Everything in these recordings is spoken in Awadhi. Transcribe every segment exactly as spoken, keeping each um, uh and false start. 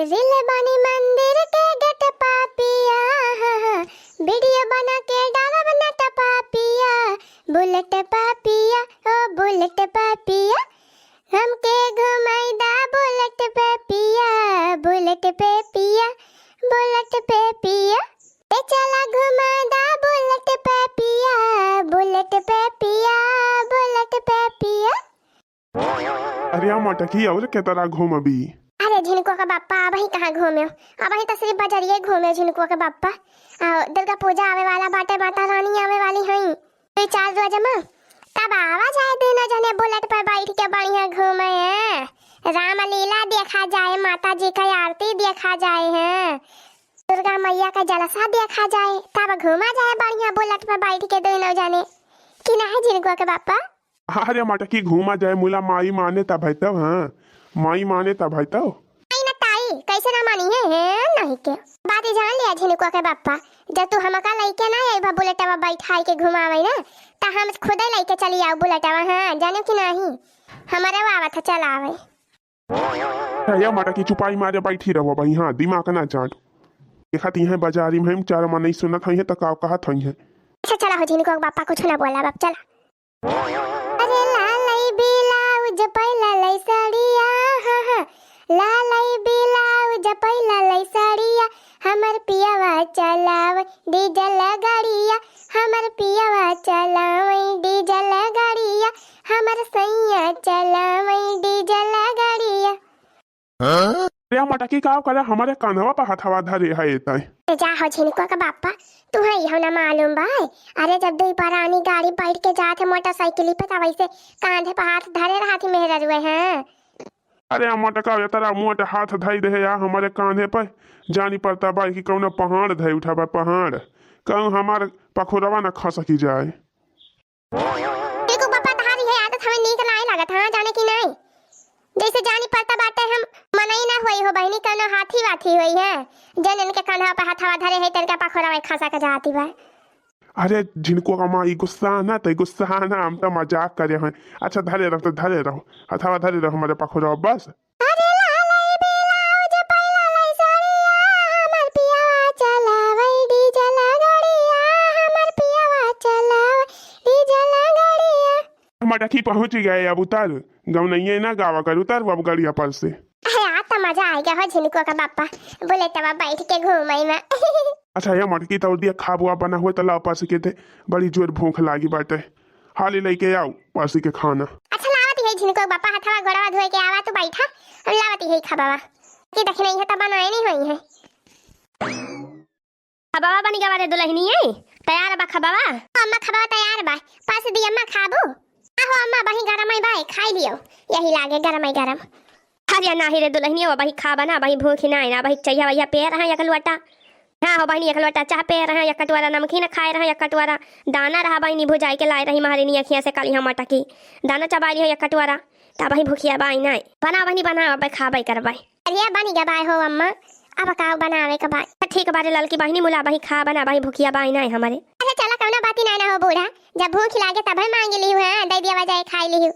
रील बानी मंदिर के गेट पा पिया, हाँ, हाँ, वीडियो बना के डालब नेट पा पिया, बुलेट पा पिया, ओ बुलेट पा पिया, हमके घुमाई दा बुलेट पे पिया, बुलेट पे पिया, बुलेट पे पिया, ले चला घुमा दा बुलेट पे पिया, बुलेट पे पिया, बुलेट पे पिया। अरे आ मटकी, और के तरह घूमबी? अरे झिनकुआ के बाप्पा, अबही कहाँ घूमे? अबही तो सिर्फ बजरिए घूमे झिनकुआ के बाप्पा। आ, दुर्गा पूजा आवे वाला बाटे, माता रानी आवे वाली हई। दुई चार रोज में तब आवा जाए दुनो जने बुलेट पर बैठ के बढ़िया घूमे हैं। रामलीला देखा जाए, माता जी का आरती देखा जाए हैं, दुर्गा मैया का जलसा देखा जाए, तब घूमा जाए बढ़िया बुलेट पर बैठ के दुनो जने। कि ना है झिनकुआ के बाप्पा? अरे मटकी घूमा जाए मुला, माई माने तब है तब, हाँ, माई माने तब है तब। आई ना ताई, कैसे ना मानी है, हैं, नहीं के। बात जान लिया झिनकुआ के बाप्पा, जब तू हमका लइके ना अइबा बुलेटवा बैठाई के घुमावे ना, त हम खुदे लइके चली आऊ बुलेटवा, हाँ, जानो कि नहीं? हमारे आवत है चलावे। ए मटकी चुपाई मारे बैठी रहो भाई, हाँ, दिमाग ना चाट। देखत इहे बाजारी में हम चार मनई सुनत हइहे त का कहत हइहे। अच्छा चला हो झिनकुआ के बाप्पा, कुछ ना बोला बाप, चला। अरे लालई ब्लाउज पहिला लई साड़िया, हाँ, हाँ। लालई ब्लाउज पहिला लई साड़िया, हमर पियवा चलावे डीजल गाड़िया, हमर पियवा चलावे डीजल गाड़िया, हमर सैया चलावे डीजल गाड़िया। हाँ? अरे मटकी का करे हमरे कान्हवा पर हथवा धरे है तै। ए जा हो झिनकुआ के बाप्पा, तू है हो ना मालूम बा। अरे जब दुई परानी गाड़ी बैठ के जात है मोटरसाइकिल पे, तब ऐसे कांधे पर हाथ धरे रहत ही मेहररुए हैं। अरे मटका, एतरा मोट हाथ धई दे या हमरे कांधे पर, जानी पड़ता बा कि कौनो पहाड़ धई उठा बा, पहाड़। कहूँ हमार पखुरवा न खसकी जाए। देखो बाप्पा, तहारी है आदत हमें नीक नाय लागत, हाँ, जाने कि नाय? जैसे जानी पड़ता बाटे हम मनई ना होई हो बहिनी, कौनो हाथी वाथी होई है, जन इनके कान्हा पे हथवा धरे है, तनका पखोरा में खसा के जाती बा। अरे झिनकुआ का माई, गुस्सा ना, तै गुस्सा ना, हम तो मजाक करे हैं। अच्छा धरे रहो, तो धरे रहो, हथवा धरे रहो हमारे पखोरा बस। अरे लालई ब्लाउज पहिला लई साड़िया, हमर पियवा चलावे डीजल गाड़िया, हमर पियवा चलावे डीजल गाड़िया। मटकी पहुँच गए, अब उतर, गौनइये ना गावा कर, उतर अब गड़िया पर से। अरे आ त मजा आइगा हो झिनकुआ का बाप्पा, बुलेटवा बैठ के घूमई में। अच्छा ये मटकी तौर दिया, खाबुआ बना हुए तो लाओ परस के दे, बड़ी जोर भूख लागी बाटे। हाली लइके आऊ परस के खाना। अच्छा लावत ही झिनकुआ बाप्पा, हथवा गोड़वा धोए के आवा, तू बैठा, हम लावत ही खाबावा। कि दखिनई है त बनाए नहीं होई है। खाबावा बनी गवा रे दुलहिनी, तैयार बा खाबावा? अम्मा खाबावा तैयार बा, परस दी अम्मा खाबू? आहो अम्मा, बही गरम है बाय, खाई लियो, यही लागे गरम है गरम। अरे नाही रे दुलहिनिया, अबही खाबा ना, अबही भूखी नाही ना, अबही चहिया वहिया पिए रहा एक लोटा। हाँ हो बहिनी, एक लोटा चाह पिए रहा, एक कटोरा नमकीन खाए रहा, एक कटोरा दाना रहा बहिनी, भुजाई के लाए रही महरिनी अखिया से काली हम मटकी। दाना चबाई रही एक कटोरा, त अबही भूखिया बाई नाही। बना बहिनी बना, अबे खाबे करबे। अरे बनी गबाय हो अम्मा, अब का बनावे के बाय? ठीक बारे ललकी बहिनी, मुला अबही खाबा ना, अबही भूखिया बाई नाही हमरे। अच्छा चला, कौनो बाती नाही ना हो बूढ़ा, जब भूख लागे तबे मांग लिहू, हाँ, दे दिया जाए खाई लिहू।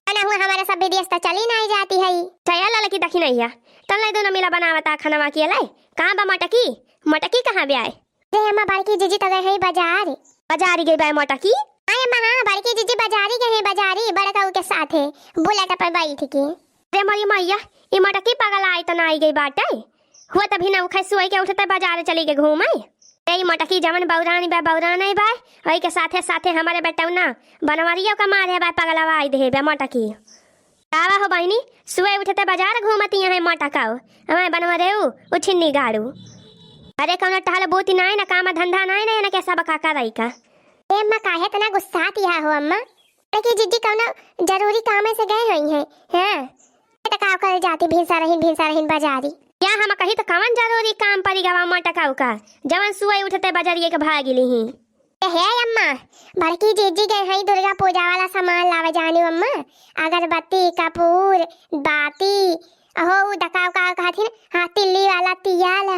अनहु हमारे सब विदेश त चली नाही जाती है। चया ललकी दखिनैया, तन ले दोनों मिला बनावता खनवा किया ले। कहाँ बा मटकी? मटकी कहाँ बे आए? रे अम्मा, बड़की जीजी त गए है बाजार। बाजारी गई बा मटकी? आए अम्मा, हाँ, बड़की जीजी बाजारी गए है, बाजारी, बड़का के साथे, बुलेट पर बैठ के। रे मरी मैया, ई मटकी पगल आई त ना आई गई बाटे। हुआ तभी ना उखे सुई के उठते बाजार चली के घूमे। ए ई मटकी जवन बौरानी बा, बौरानी बा, ओई के साथे साथे हमारे बेटौना बनवरियो का मारे बा, पगलवाई दे बा मटकी। तावा हो बहिनी, सुबह उठते बाजार घूमती हैं मटकाओ, हमारे बनवरेऊ उछिन्नी गाड़ू। अरे कौनो टहल बोती नाई ना, काम धंधा नाई ना, इनके सब का करई का। ए अम्मा, काहे इतना गुस्साती है हो अम्मा? अरे की जीजी कौनो जरूरी काम से गए होई हैं, हाँ? त का करे जाती भिनसा रहीन, भिनसा रहीन बाजारी। या हम कही त कवन जरूरी काम परी गवा मटकाऊ का, जवन सुबह उठते बाजारिये के भागी लिही। ए हे अम्मा, बड़की जीजी गए हई दुर्गा पूजा वाला सामान लावे जानी अम्मा, अगरबत्ती, कपूर, बाती, अहो उ दकाव का कहथिन, हाँ, तिल्ली वाला तियाल,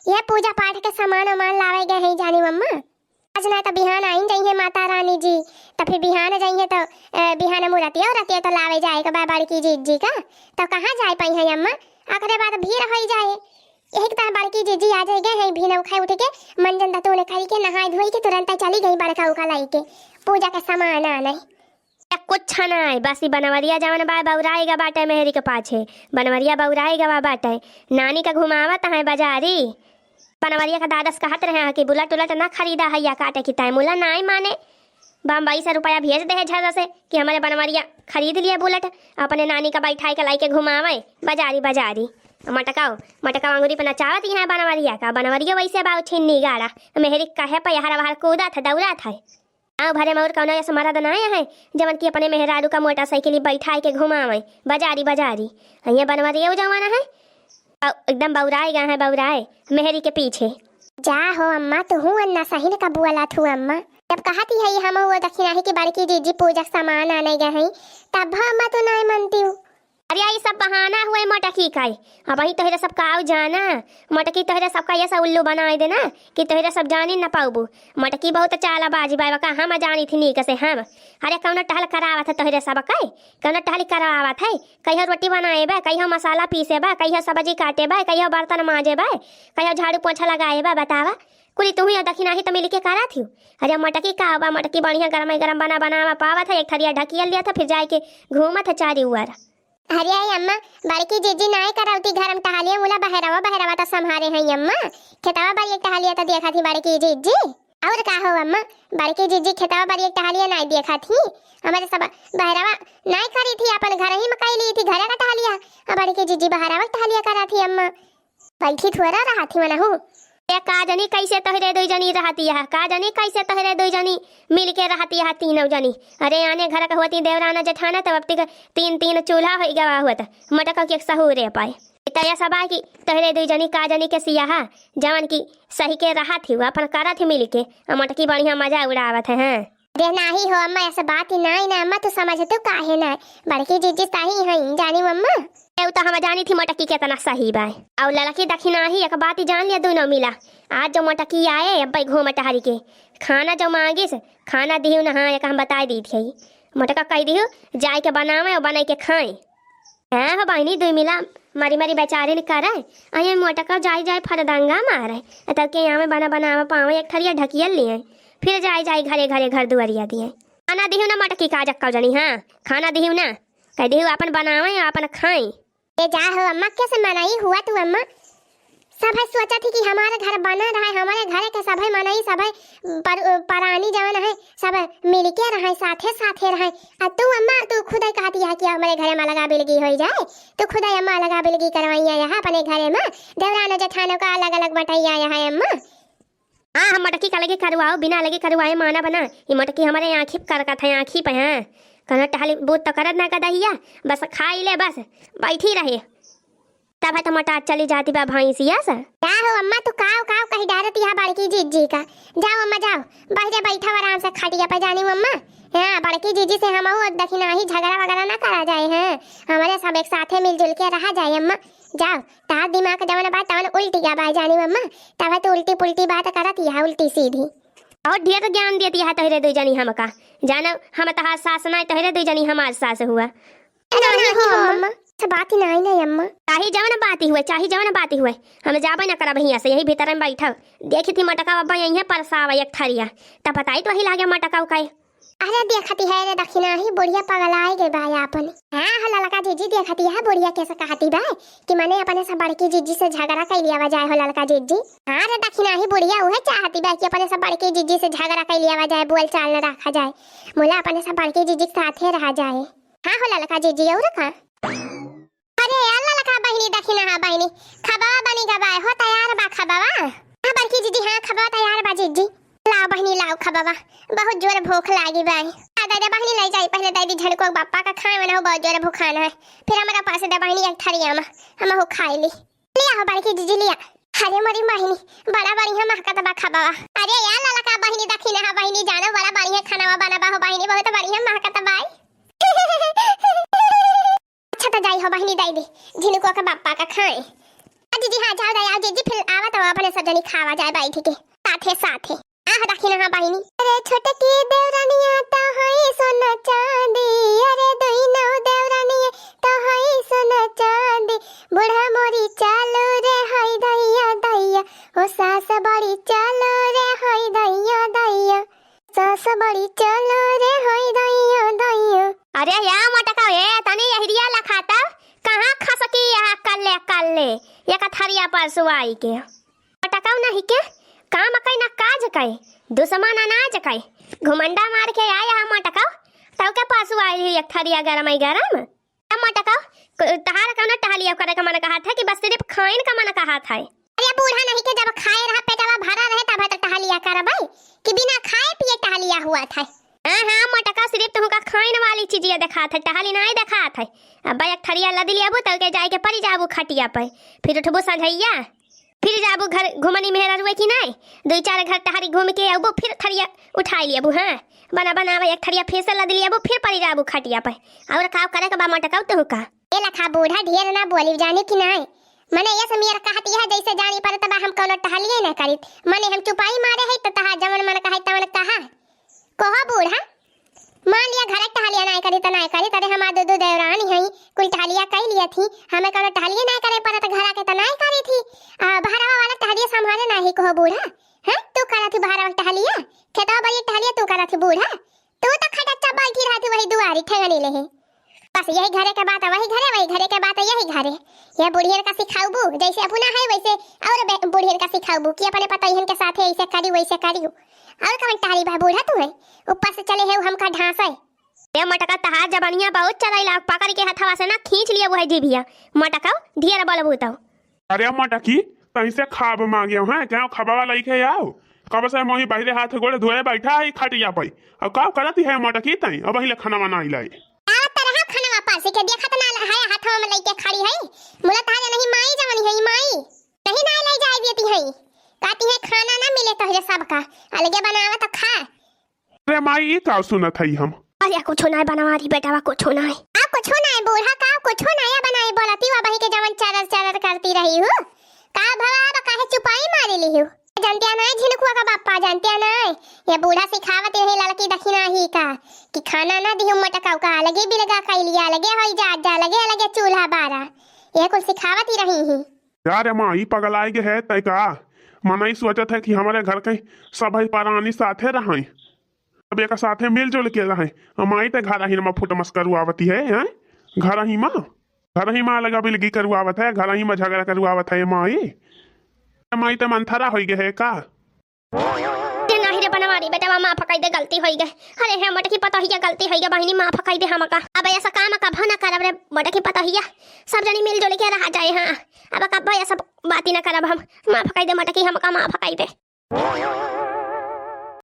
ये पूजा पाठ के सामान वामान लावे गए हई जानी अम्मा। आज ना त बिहान आइन जइहे माता रानी जी, त फिर बिहान जइहे त, अ, बिहान मुरतिया उरतिया त लावे जाए के बा बड़की जीजी का, त कहाँ जाए पइहे अम्मा? ओकरे बाद भीड़ होई जाए, यही के तरह बड़की जीजी आ जाए गए हैं, भीनऊ खाए उठ के, मंजन दतुन करी के, नहाए धोई के तुरंत चली गई बड़का उका लाई के पूजा का सामान आने। या कुछ नाई, बस ई बनवरिया जवन बा, बउराई गा बाटे मेहरी के पाछे। बनवरिया बउराई गा बाटे, नानी का घुमावत हैं बजारी। बनवरिया का दादस कहत रहे हैं कि बुलेट उलेट ना खरीदा है या काटे की तय मुला नाई माने। बम्बई से रुपया भेज दे है झर्रा से कि हमारे बनवरिया खरीद लिए बुलेट, अपने नानी का बैठाई के लाई के घुमावे बजारी बजारी। मटकाओ, मटकाओ अंगुरी पे नचावत यहाँ बनवरिया का। बनवरिया वैसे बा छिन्नी गाड़ा, मेहरी कहे पे हर बाहर कूदत है, दौड़त है। गाँव भरे में और कौनो ऐसा मर्द ना आया है जवन की अपने मेहरारू का मोटरसाइकिल बैठाए के घुमावे बजारी बजारी। ये बनवरिया जवाना है, अ, एकदम बउराए गए हैं, बउराए मेहरी के पीछे। जा हो अम्मा, तू हूँ अन्ना सही न का बोला थू अम्मा। जब कहती है हम वो दखिनाही की बड़की जीजी पूजा के सामान आने गए हैं, तब अम्मा तू नहीं मानती हूँ। अरे, ई सब बहाना हुए मोटकी का। अबहीं तोहरे सब काव जाना, मोटकी तोहरे सब का ऐसा उल्लू बनाए देना कि तोहरे सब जानी न पाउबू। मोटकी बहुत चालाबाज बा, का हम जानी थी नीक से हम। अरे, कौनो टहल करावत है तोहरे सब के, कौनो टहल करावत है। कहियो रोटी बनाए बा, कहियो मसाला पीसे बा, कहियो सब्जी काटे बा, कहियो बर्तन माजे बा, कहियो झाड़ू पोछा लगाए बा, बतावा। कुली तू ही दखिनाही तो मिल के करा थी। अरे, मोटकी का बा, मोटकी बढ़िया गरम गरम बना बनावा पावत है, एक थरिया ढकिया लिया था, फिर जाए के घूमत है चारी उआरा। अरे आई अम्मा, बड़की जीजी नाय करौती घर में टहलिया, मुला बहरवा, बहरवा त संभारे हैं अम्मा। खेतवा बारी एक टहलिया त देखा थी बड़की जीजी। और का हो अम्मा, बड़की जीजी खेतवा बारी एक टहलिया नाय देखा थी? हमारे सब बहरवा नाय करी थी, अपन घर ही में कई ली थी, घर का टहलिया। अब बड़की जीजी बहरवा टहलिया करा थी अम्मा। बैठी थोड़ा रहत ही मनहु। ए, का जनी कैसे तोहरे दुई जनी रहती है, का जनी कैसे तोहरे दुई जनी मिल के रहती है तीनों जनी। अरे, आने घर का होती देवराना जेठाना, तब अब तक तीन तीन चूल्हा हो गवा होत, मटका के सहूरे पाए। इतना सब आए कि तोहरे दुई जनी का जनी के सिया है, जवन की सही के रहत ही, अपन करत ही मिल के, आ मोटकी बढ़िया मजा उड़ावत है, हाँ। अरे नाही हो अम्मा, ऐसा बात ही नाही ना अम्मा, तू समझतू काहे ना? बड़की जीजी सही हईं, जानी अम्मा। ए, उ तो हम जानी थी मोटकी केतना सही बा। और लड़की दखिनाही एक बात ही जान लिया, दोनों मिला। आज जो मोटकी आए, अब्बे घूम टहरी के खाना जो मांगिस, खाना दिहु ना, हाँ, एक हम बताई दी थी। मोटका कह दिहु, जाए के बनावे और बनाई के खाए। हाँ हो बहिनी, दुई मिला मरी मरी बेचारिन करे, अये मोटका जाई जाई फरदंगा मारे, तब के यहाँ में बना बनावा पावे एक थरिया ढकिया लिए, फिर जाई जाई घरे घरे घर दुआरिया दिए। खाना दिहु ना मोटकी का जक्का जनी, हाँ, खाना दिहु ना, कह दिहु अपन बनावे, अपन खाई। ए जा हो अम्मा, कैसे मनाई हुआ तू अम्मा? सभे सोचत ही कि हमारे घर बना रहे, हमारे घरे के सभे मनई, सभे पर-, परानी जवन है, सब मिलके रहे, साथे साथे रहे। आ तू अम्मा, तू खुदे कहती है कि हमारे घरे में अलगा बिलगी होई जाए, तू खुदे अम्मा अलगा बिलगी करवाइया यहाँ अपने घरे में, देवरानो जेठानो का अलग अलग बटैया यहाँ अम्मा। हाँ, हम मोटकी का लगे करवाओ, बिना लगे करवाए माना बना। ये मोटकी हमारे आँखी पे करकत है, आँखी पे, हाँ। कौनो टहली बूत तो करत ना गदहिया, बस खाई ले, बस बैठी रहे। तब है तो मोटा चली जाती बा भैंसिया से। का हो अम्मा, तू काव काव कही डारत यहाँ बड़की जीजी का? जाओ अम्मा जाओ, बहरे बैठा आराम से खटिया पे जानी अम्मा। हाँ, बड़की जीजी से हम और दखिनाही झगड़ा वगैरह ना करा जाए, हैं। हमारे सब एक साथे मिलजुल के रहा जाए अम्मा। जाओ, तार दिमाग जवन बा तवन उल्टी का बा जानी अम्मा। तब है तो उल्टी पुल्टी बात करत यहाँ, उल्टी सीधी। और ढेर ज्ञान देती है तोहरे दुई जनी हमका। जानो हम तहार सास ना, तोहरे दुई जनी हमार सास हुआ। अरे नहीं हो अम्मा, अम्मा। सब बात ही नहीं, नहीं अम्मा। चाहे जवन बात ही हुए, चाहे जवन बात ही हुए, हम जाबे ना करब हियाँ से, यही भीतर में बैठब। देखी थी मोटका बाबा यहीं परसावा एक थरिया, तब बताई तो वही लागे मोटका उकाई। अरे देखती है रे दखिनाही, बुढ़िया पगलाई गई बा अपन। हाँ हो ललका जीजी, देखती है बुढ़िया कैसे कहती बा कि मने अपने सब बड़की जीजी से झगड़ा कर लिया जाए हो ललका जीजी। हाँ रे दखिनाही, बुढ़िया उहे चाहती बा कि अपने सब बड़की जीजी से झगड़ा कर लिया जाए, बोल चाल न रखा जाए, मुला अपने सब बड़की जीजी के साथे रहा जाए। हाँ हो ललका जीजी, और का? अरे यार ललका बहिनी, दखिना हाँ बहिनी, खबवा बनी गवा हो, तैयार बा खबवा? हाँ बड़की जीजी, हाँ खबवा तैयार बा जीजी। लाओ बहिनी लाओ खबवा, बहुत जोर भूख लागी बा। आ दे दे बहिनी, ले जाई पहले दे दी झड़को बापा का खाए वाला हो, बहुत जोर भूखान है। फिर हमारा पास दे बहिनी एक थरिया में, हम हो खाए ली। लिया हो बड़की जीजी लिया। अरे मोरी बहिनी, बड़ा बढ़िया महकत बा खबवा। अरे यार ललका बहिनी, दखिना हाँ बहिनी, जानो बड़ा बढ़िया खाना बना बा हो बहिनी, बहुत बढ़िया महकत बा। अच्छा तो जाई हो बहिनी, दे दे झिनुको के बापा का खाए। आ जीजी हाँ जाओ दे आओ जीजी, फिर आवा तो अपने सब जनी खावा जाए बैठ के साथे साथे। आह दखिना हाँ बहिनी। अरे छोटकी देवरानिया तो हई सोना चांदी, अरे दुइनो देवरानिया तो हई सोना चांदी, बूढ़ा मोरी चालू रे हई धई। बड़ी चलो रे होई दैया दैया। अरे या मोटका, ए तनी एहरिया लखाता, कहाँ खसकी यहाँ कल्ले कल्ले, एक थरिया परसुआई के। मोटका नहीं के, काम कई ना काज कई, दुश्मन अनाज कई, घुमंडा मार के आया है मोटका, तब के परसुआई एक थरिया गरम ही गरम। ए मोटका, क-, तहार कौनो टहलिया करे का मन कहत है कि बस सिर्फ खाइन का मन कहत है? अरे बूढ़ा नहीं के जब खाए रहा, पेटवा भरा रहे, तब तो टहलिया करबै, कि बिना खाए पिए टहलिया हुआ था। हाँ, हाँ, मोटका, सिर्फ तुहका खाइन वाली चीजिया देखात है, टहली नाई देखात है। अब एक थरिया लद लियाबू, तब के जाए के परी जाबू खटिया पे, फिर उठबू संझैया, फिर जाबू घर घुमनी मेहरा रुए की नाई, दुई चार घर टहरी घूम के अबू, फिर थरिया उठाई लियाबू। हाँ, बना बनावे एक थरिया फिर से लद लियाबू, फिर परी जाबू खटिया पे। और का करे के बा मोटका तुहका? ए लखा बूढ़ा, ढेर ना बोली, जानी कि नाई? मने ये समीर कहत यह जैसे जानी पड़त बा हम कौनो टहलिए ना करीत। मने हम चुपाई मारे है तो तहा जवन मन कहे तवन कहा। कहो बूढ़ा, मान लिया घरे टहलिया नाई करीत, नाई करीत, अरे हमार दू दू देवरानी हई, कुल टहलिया कई लिया थी, हमें कौनो टहलिए नाई करे पड़त, घरा के तो नाई करी थी। आ, बहरवा वाला टहलिया संभाले नाही कहो बूढ़ा, हैं? तू करा थी बहरवा टहलिया, खेतवा बड़ी टहलिया तू करा थी बूढ़ा। तू तो खटच्चा बैठी रहती वही दुआरी ठेंगनी लेहे। बस यही घरे के बात, वही घरे, वही घरे के बात, यही घरे। ये बुढ़ियन का सिखाउबू, जैसे अपना है वैसे और बे-, बुढ़ियन का सिखाउबू कि अपने पतोहियन के साथे ऐसे करी, वैसे करी। और कवन टहली बा बूढ़ा तू है, ऊपर से चले है हमका ढांसे। ए मोटका, तहार जबनिया बहुत चलैला, पकड़ के हथवा से ना खींच लिया वो है जीभिया। मोटका, ढेर बोलबू तो। अरे मटकी, तैसे खाब मांगे हैं, क्या खाबा वाला ही के आओ? कब से मोही बहरे हाथ गोड़े धोए बैठा है खटिया पे। अब का करत है मटकी तई? अब पहिले खाना बनाई लाई। आवत रहा खाना वापस के देखत ना है हाथवा में लेके खड़ी है। मुला ताजा नहीं माई जवनी है माई। नहीं ना ले जाए देती है। कहती है खाना ना मिले तो है सबका। अलगे बनावा तो खा। अरे माई, ई का सुनत हई हम? अरे कुछो नाय बनवारी बेटवा, कुछो नाय। आ कुछो नाय बूढ़ा, का कुछो नाय बनाई बोलती वा बही के जवन चरर चरर करती रही हूँ। का भवा अब काहे चुपाई मारी ली हूँ? जानतिया नाय झिनकुआ का बापा, जानतिया नाय। ये बूढ़ा सिखावत रही लड़की दखिना ही का कि खाना ना दिहु मटकाऊ का, अलगे बिलगा कई लिया, अलगे होई जा, जा, अलगे, अलगे चूल्हा बारा। ये कुल सिखावत ही रही ही। यार, माई पगलाए गे है तय का? मनई सोचत है कि हमरे घर के सभई परानी साथे रहई। अब एक साथे मिलजुल के रहई। माई ते घर ही मा फुटमस करुआवती है, हैं? घर ही मा, घर ही मा अलगा बिलगी करुआवत है, घर ही मा झगड़ा करुआवत है माई। माई ते मंथरा होई गे है का? ए नाही रे बनवारी बेटवा, माफ कई दे, गलती होई गे। अरे हे मोटकी पतोहिया, गलती होई गे बहिनी, माफ कई दे हमका। अब ऐसा काम कभो ना करब रे मोटकी पतोहिया, सब जनी मिलजुल के रहा जाए। हाँ, अब कभो ऐसा बाती ना करब हम। माफ कई दे मोटकी, हमका माफ कई दे।